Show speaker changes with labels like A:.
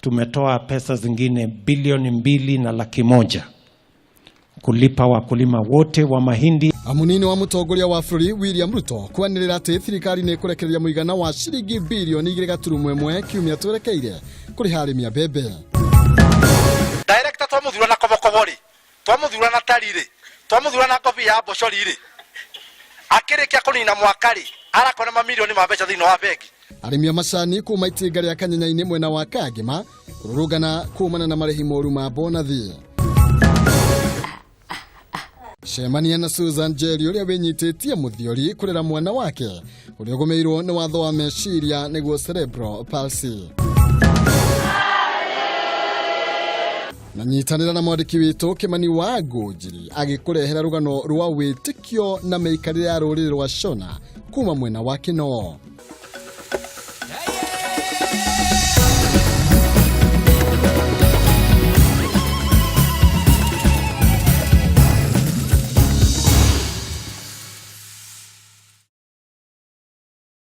A: Tumetoa pesa zingine bilioni 2 na laki 1 kulipa wakulima wote wa mahindi.
B: Munini wa mutongoria wa bũrũri William Ruto kwanĩrĩra atĩ thirikari nĩ ĩkũrekereria mũigana wa ciringi bilioni 2.1 kiumia twerekeire kũrĩha arĩmi a mbembe.
C: Director twamuthura na kobokobo rĩ, twamuthura na tari rĩ, twamuthura na ngobi ya mbocori rĩ, akĩrĩkia kũnina mwaka rĩ, arakona mamirioni ma mbeca thĩinĩ wa bengi.
B: Arĩmi a macani kuma itinga rĩa Kanyenya-inĩ mwena wa Kangema kũrũrũngana kumana na marĩhi moru ma bonathi. Cemania na Susan Njeri ũrĩa wĩnyitĩtie mũthiori kũrera mwana wake ũrĩa ũgũmĩirwo nĩ watho wa meciria nĩguo cerebral palsy. Na nyitanĩra na mwandĩki witũ Kĩmani wa Ngũnjiri agĩkũrehera rũgano rwa wĩtĩkio na mĩikarĩre ya rũrĩrĩ rwa Shona kuma mwena wa Kinoo.